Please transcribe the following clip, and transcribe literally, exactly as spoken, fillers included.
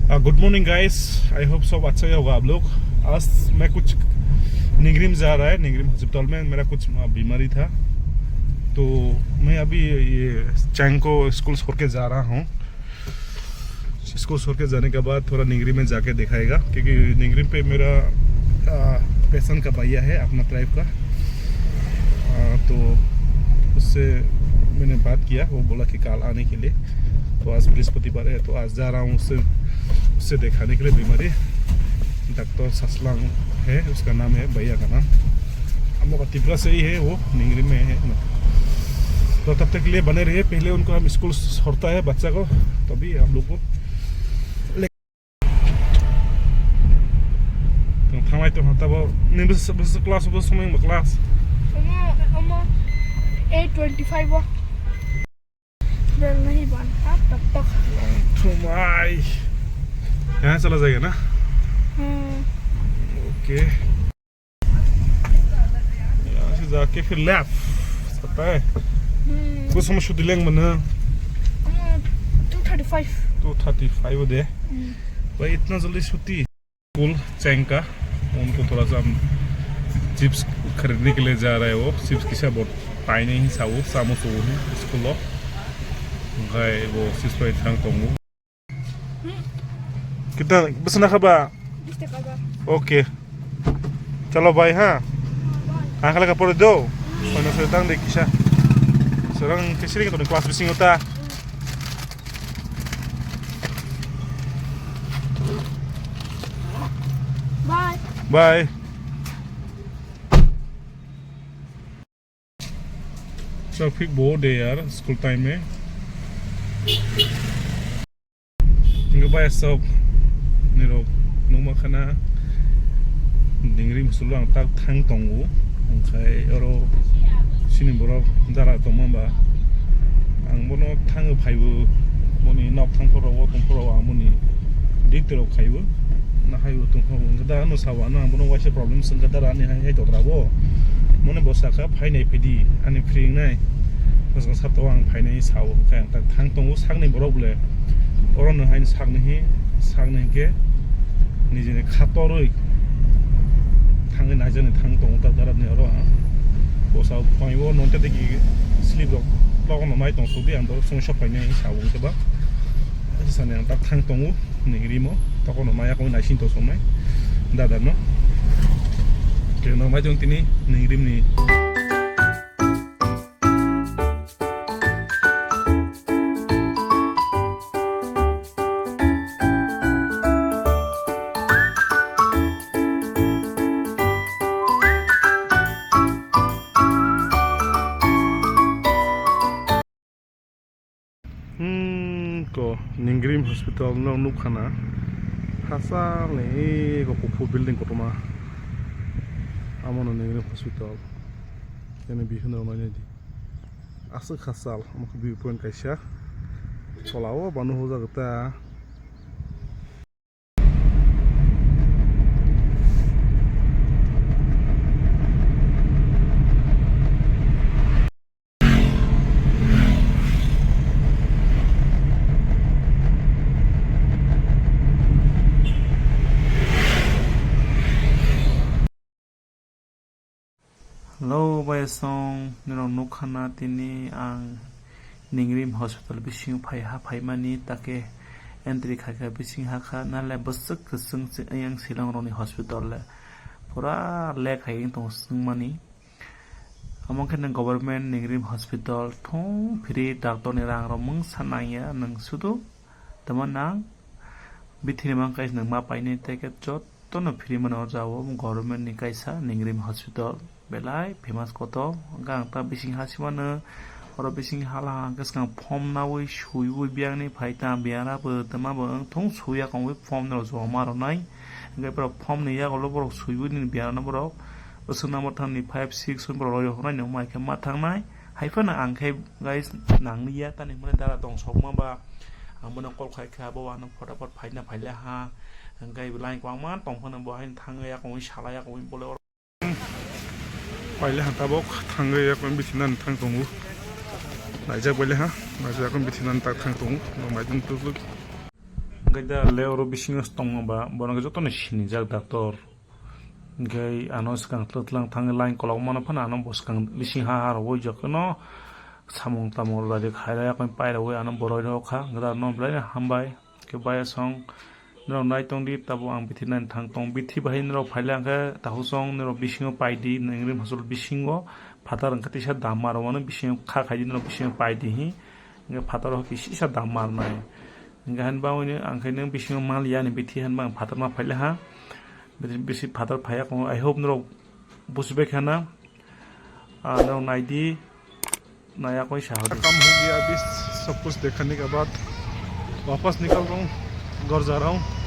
Good morning guys, I hope सब अच्छा ही होगा आप लोग। आज मैं कुछ निंगरिम जा रहा है, निंगरिम हॉस्पिटल में मेरा कुछ बीमारी था, तो मैं अभी ये चैंग को स्कूल छोड़ के जा रहा हूँ। स्कूल छोड़ के जाने के बाद थोड़ा निंगरी में जाके दिखाएगा, क्योंकि निंगरी पे मेरा पेशेंट का भैया है, अपना ट्राइब का। आ, तो उससे मैंने बात किया, वो बोला कि कल आने के लिए। तो आज बृहस्पतिवार है, तो आज जा रहा हूँ उससे, उससे दिखाने के लिए बीमारी। डॉक्टर ससलांग है उसका नाम, है भैया का नाम। हम लोग का त्रिपुरा से ही है, वो निंगरी में है ना। तो तब तक के लिए बने रहिए, पहले उनको हम स्कूल छोड़ता है बच्चा को, तभी हम लोग को ले-, तो थांगलाय तो थांगता वो, नहीं, बस, बस क्लास, बस समय में class. Omo, omo, eight twenty-five o. Bell nahi ban, ha, tak tak. Thumai. यहाँ चला जाएगा ना? Hmm. ओके। यहाँ से जाके फिर लेफ्ट सकता है। Hmm. कुछ समय छुट्टी लेंगे मना। Hmm, two thirty-five. Two thirty-five हो दे। Hmm. भाई, इतना जल्दी छुट्टी? स्कूल चैंग का, उनको थोड़ा सा हम चिप्स खरीदने के लिए जा रहे हैं। वो चिप्स किसा बहुत पाई नहीं साबु, सामो सो है स्कूल लो। गए वो चिप्स पाई थांग तोंगू। कितना बस ना खबा? Bis taka ba. ओके। चलो भाई, हाँ। Bye. Ang kala ka pore do. Kono sa tang de kisa. Sarang kesini ko class bising uta. Bye. Bye. Traffic bo de yaar, school time e. Hingke bai asok nirok nukma khana ningri musulo ang tak thang tongo, hingkhai oro chini borok dara tongma ba ang bono thango phaibo, boni nok thang phoro o tong phoro ang boni duty rok khaibo, na haibo tong phoro hingke da ano sabo ano ang bono waisa problem swngkha dara ani hai hai totra bo, mone bo sakha phainai phaidi ani free wngnai. Bwskango sap tongo ang phainai sao, hwnkhe ang tak thang tongo sakni borok ble. Oro no haino sakni hi, sakni hinkhe nijini kha torwi thangwi naijakni thang tongo tak darabni oro ang. Bwsao phaio nonte digi slip rok logo no mai tong sodi ang doro songwi sok phainai sao hwnkhe ba. Sani ang tak thang tongo nini rimo tokono maya kong naising to songnai dada no. Keno mai tong tini nini rimni. Hmm, ko Ningrim Hospital no nukha na. Hachal ni eko kuphur building kotorma. Amo no Ningrim Hospital. Kene bihun rok nai di. Aswk hachal, omo khe view point kaisa. Tola o bano hojak ta. Hello, bayasong, norok nukha na tini ang Ningrim Hospital bisingo phai ha, phaimani take entry khaikha bising hakha, nale bwswk kwchwng se, yang Shillong rokni hospital le pura lek hai wng tongo swngmani. Omo khe nang government Ningrim Hospital thung free, doctor ni rang rok mungsa nangya, nang sudu tamo nang bithini mang kaisa nang ma painai tei khe jot Tono free mano o jaga o government ni kaisa Ningrim Hospital belai famous kotor. Hwnkhe ang ta bising ha simano oro bising hala hwnkhe swkang form nawi swiwi biyang ni phai ta biyang rabo twma bo wng thung swi ya kongwi form no joma rwnai. Hwnkhe borok form ni yago borok swiwi nini biyang rwna borok bwswk number thani five six borok rw hwnai no mai khe ma thangnai. Hai phano ang khe guys nangli ya tani hwnmani dara tong sokma ba ang bono call khai kha bo ano photapot phaina phaile ha. Hwnkhe belai kwbangma tong phano bo haino thangwi yakungwi salai yakungwi bole oro. Paile ha tabok thangwi yakung bisinani thang tongo. Naijak paile ha, naijak yakung bisinani tak thang tongo. Bo maidung tukluk. Hwnkhe da le oro bisingo tongma ba, bono khe jotono sinijak doctor. Hwnkhe ano swkang twlang thangwi line kolok mano phano ano bwskang bising ha ha rogwi jotono samung tamung rwdi khairok yakung pairogwi ano boroi rok kha. Hwnkhe da ano belai no hambai. Hwnkhe bayasong norok nai tongdi, tabuk ang bithi nani thang tong. Bithi bahai norok phaile hwnkhe tahusong norok bisingo paidi, nengri mosol bisingo phatar hwnkhe tisa dam mar wano bisingo kha khaidi norok bisingo paidi hi. Hwnkhe phatar o kisa dam mar nai. Hwnkhe hain bangwi ang khe nung bisingo mal yani bithi hain bang phatar ma phaile ha. Bisi phatar phaiya kong, I hope norok bujibai khana. Ah, norok naidi, naya koi sahodi. काम हो गया अभी, सब कुछ देखने के बाद वापस निकल रहा हूँ घर जा रहा हूँ।